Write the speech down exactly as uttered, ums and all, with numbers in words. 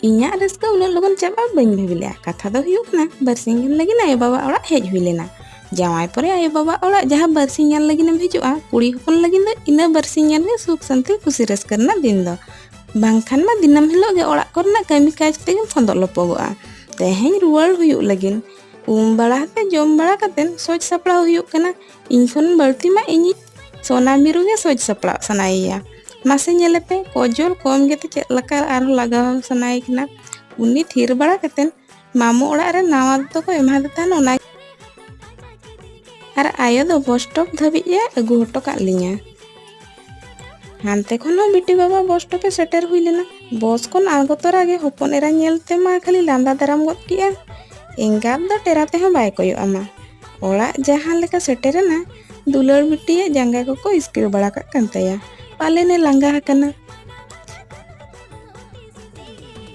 ᱤᱧᱟᱹᱜ ᱨᱟᱹᱥᱠᱟᱹ ᱩᱱᱟᱹᱜ ᱞᱚᱜᱚᱱ ᱪᱟᱵᱟᱜᱼᱟ ᱵᱟᱹᱧ ᱵᱷᱟᱹᱵᱤ ᱞᱮᱫᱼᱟ᱾ ᱠᱟᱛᱷᱟ ᱫᱚ ᱦᱩᱭᱩᱜ ᱠᱟᱱᱟ, ᱵᱟᱨᱥᱤᱧ ᱜᱟᱱ ᱞᱟᱹᱜᱤᱫ ᱟᱭᱳᱼᱵᱟᱵᱟ ᱚᱲᱟᱜ ᱦᱮᱡ ᱦᱩᱭ ᱞᱮᱱᱟ᱾ ᱡᱟᱶᱟᱭ ᱯᱚᱨᱮ ᱟᱭᱳᱼᱵᱟᱵᱟ ᱚᱲᱟᱜ ᱡᱟᱦᱟᱸ ᱵᱟᱨᱥᱤᱧ ᱜᱟᱱ ᱞᱟᱹᱜᱤᱫ ᱮᱢ ᱦᱤᱡᱩᱜᱼᱟ, ᱠᱩᱲᱤ ᱦᱚᱯᱚᱱ ᱞᱟᱹᱜᱤᱫ ᱫᱚ ᱤᱱᱟᱹ ᱵᱟᱨᱥᱤᱧ ᱜᱟᱱ ᱜᱮ ᱥᱩᱠ ᱥᱟᱱᱛᱤ ᱠᱩᱥᱤ ᱨᱟᱹᱥᱠᱟᱹ ᱨᱮᱱᱟᱜ ᱫᱤᱱ ᱫᱚ᱾ ᱵᱟᱝᱠᱷᱟᱱ ᱢᱟ ᱫᱤᱱᱟᱹᱢ ᱦᱤᱞᱳᱜ ᱜᱮ ᱚᱲᱟᱜ ᱠᱚᱨᱮᱱᱟᱜ ᱠᱟᱹᱢᱤ ᱠᱟᱡᱽ ᱛᱮᱜᱮᱢ ᱯᱷᱚᱸᱫᱚᱜ ᱞᱚᱯᱚᱜᱚᱜᱼᱟ᱾ ᱛᱮᱦᱮᱧ ᱨᱩᱣᱟᱹᱲ ᱦᱩᱭᱩᱜ ᱞᱟᱹᱜᱤᱫ ᱩᱢ ᱵᱟᱲᱟ ᱠᱟᱛᱮ ᱡᱚᱢ ᱵᱟᱲᱟ ᱠᱟᱛᱮ ᱥᱚᱡᱽ ᱥᱟᱯᱲᱟᱣ ᱦᱩᱭᱩᱜ ᱠᱟᱱᱟ᱾ ᱤᱧ ᱠᱷᱚᱱ ᱵᱟᱹᱲᱛᱤ ᱢᱟ ᱤᱧᱤᱡ ᱥᱳᱱᱟ ᱢᱤᱨᱩ ᱜᱮ ᱥᱚᱡᱽ ᱥᱟᱯᱲᱟᱣ ᱥᱟᱱᱟᱭᱮᱭᱟ᱾ ᱢᱟᱥᱮ ᱧᱮᱞᱮᱯᱮ, ᱠᱚᱡᱚᱞ ᱠᱚᱢ ᱜᱮᱛᱮ ᱪᱮᱫ ᱞᱮᱠᱟ ᱟᱨᱦᱚᱸ ᱞᱟᱜᱟᱣ ᱥᱟᱱᱟᱭᱮ ᱠᱟᱱᱟ᱾ ᱩᱱᱤ ᱛᱷᱤᱨ ᱵᱟᱲᱟ ᱠᱟᱛᱮ ᱢᱟᱢᱩ ᱚᱲᱟᱜ ᱨᱮ ᱱᱟᱣᱟ ᱫᱚᱛᱚ ᱠᱚ ᱮᱢᱟᱫᱮ ᱛᱟᱦᱮᱱ, ᱚᱱᱟ ᱟᱨ ᱟᱭᱳ ᱫᱚ ᱵᱚᱥ ᱥᱴᱚᱯ ᱫᱷᱟᱹᱵᱤᱡ ᱮ ᱟᱹᱜᱩ ᱦᱚᱴᱚ ᱠᱟᱜ ᱞᱤᱧᱟ᱾ ᱦᱟᱱᱛᱮ ᱠᱷᱚᱱ ᱦᱚᱸ ᱵᱤᱴᱤ ᱵᱟᱵᱟ ᱵᱚᱥ ᱥᱴᱚᱯ ᱮ ᱥᱮᱴᱮᱨ ᱦᱩᱭ ᱞᱮᱱᱟ᱾ ᱵᱚᱥ ᱠᱷᱚᱱ ᱟᱬᱜᱚ ᱛᱚᱨᱟ ᱜᱮ ᱦᱚᱯᱚᱱ ᱮᱨᱟ ᱧᱮᱞ ᱛᱮᱢᱟ ᱠᱷᱟᱹᱞᱤ ᱞᱟᱸᱫᱟ ᱫᱟᱨᱟᱢ ᱜᱚᱫ ᱠᱮᱜᱼᱟ᱾ ᱮᱸᱜᱟᱛ ᱫᱚ ᱴᱮᱨᱟ ᱛᱮᱦᱚᱸ ᱵᱟᱭ ᱠᱚᱭᱚᱜ ᱟᱢᱟ᱾ ᱚᱲᱟᱜ ᱡᱟᱦᱟᱸ ᱞᱮᱠᱟ ᱥᱮᱴᱮᱨᱮᱱᱟ, ᱫᱩᱞᱟᱹᱲ ᱵᱤᱴᱤᱭᱟᱜ ᱡᱟᱸᱜᱟ ᱠᱚᱠᱚ ᱤᱥᱠᱤᱨ ᱵᱟᱲᱟ ᱠᱟᱜ ᱠᱟᱱ ᱛᱟᱭᱟ᱾ ᱯᱟᱞᱮᱱ ᱮ ᱞᱟᱸᱜᱟ ᱟᱠᱟᱱᱟ᱾